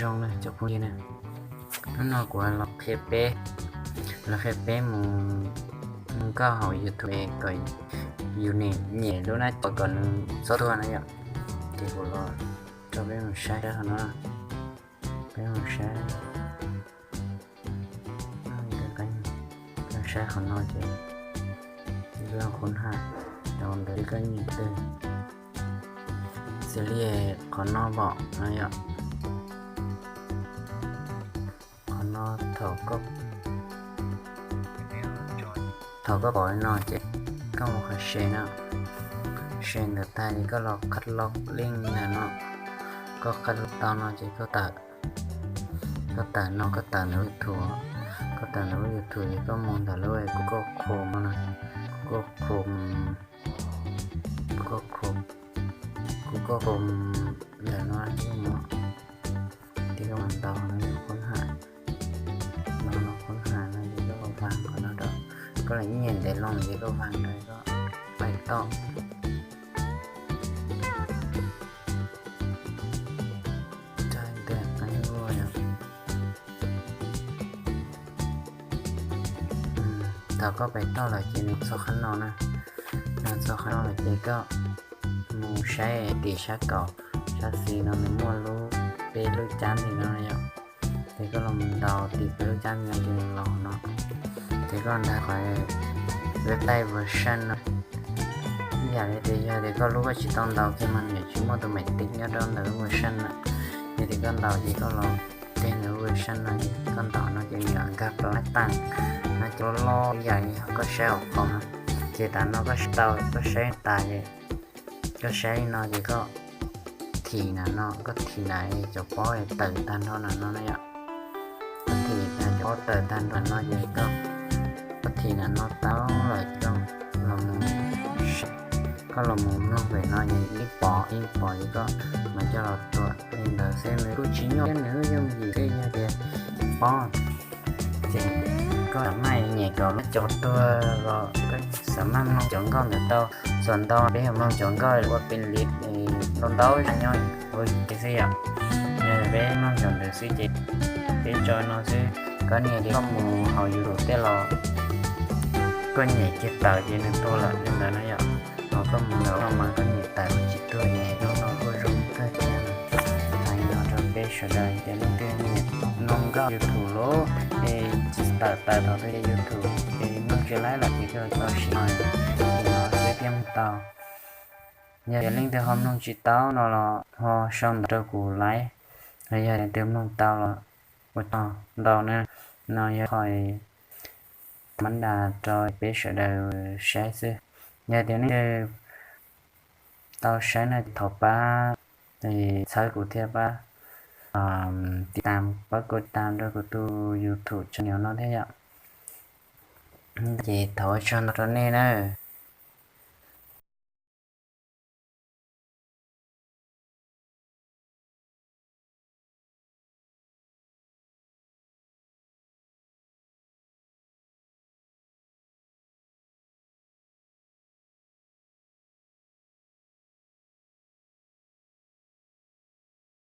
Zoo na cov phooj ywg na, hnub no kuv los qhia peb, los qhia peb mus, mus nkauj hauv YouTube kom yus nyem lub nab cov kom nws txhob tuag na yom. Ces kuv los rau peb mus saib qhov no, peb mus saib, saib qhov no ces lub khun haj rau ntawd koj nyem twg. Xws li qhov no pom no yom, qhov no thaum koj, thaum koj pom li no ces koj mus qhov share no, share ntawd tag ces koj los qhab loj link ntawm no, koj qhab loj tau no ces koj tawm, koj tawm no koj tawm ntawm lub YouTube, koj tawm ntawm lub YouTube ces koj mus ntawm lub Google Chrome no, Google Chrome, Google Chrome, Google Chrome ntawm no, ces koj mus ntaus no khun haj, ntaus no khun haj no ces koj vam qhov no rau, koj los ib nyem ntev loo ces koj vam rau koj pais toj. Thaum koj pais toj lawm ces nws txog qhov no na, nws txog qhov no lawm ces koj mus saib tim sab kaum, sab xis no nws muaj lub, peb lub cab ntawm no yom. Ces koj los ntaus tim peb lub cab ntawm no ces nws los no, ces koj ntaus qhov web type version no. Ib yam li tias yog tias koj lub koj tsis tau ntaus kiag mas nws tsis muaj tus maiv tib nyob rau ntawm lub version na. Yog tias koj ntaus ces koj los teg ntawm lub version no, koj ntaus no ces nws nkag rau nab tas no ces loj loj ib yam li koj saib hauv qhov no. Ces tas no koj tau, koj saib tas ces koj saib li no ces koj thim na no, koj thim na cov pob tawm tag nrho na no na yom. Koj thim na cov pob tawm tag nrho no ces koj, koj thim na no tau lawm koj los, koj los mus mloog pem no ces ib pom ib pom ces koj mam coj los tuam li ntawd xwb, nws kuj tsis nyuaj thiab nws yooj yim xwb yog tias pob. Ces koj xam maj nyem kom lub cov tuag los koj xam maj mloog cov nkauj ntawd tau. Txuas ntau peb yuav mloog cov nkauj ua pes li ntau ntau zaj nyob ua ke xwb yom. Yog peb mloog cov ntawd xwb ces peb tso no xwb. Koj nias li koj mus hauv YouTube tej los koj nyem kiag tawm ces nws tuag lawm li ntawd no yom. Ho koj mus ntawd no mas koj nyem tawm tsis tuag ces lub no kuj zoo kawg thiab. Hais no rau peb sawv daws tias leej twg nyiam mloog nkauj YouTube los es tawm tawm thaum twg YouTube es mloog tsis laib lawm ces koj tau siv no, es no xwb thiaj mloog tau. Yog tias leej twg ho mloog tsis tau no los ho sau ntawv rau kuv laiv, los yog tias leej twg mloog tau los ua tsaug ntau na. No yog qhov mab nra rau peb sawv daws saib xwb. Yog tias leej twg tau saib no ces thov pab txhawb kuv thiab pab tiv tam, pab kuv tiv tam rau kuv tus YouTube channel no thiab yom. Ces thov ua tsaug ntau rau nej na.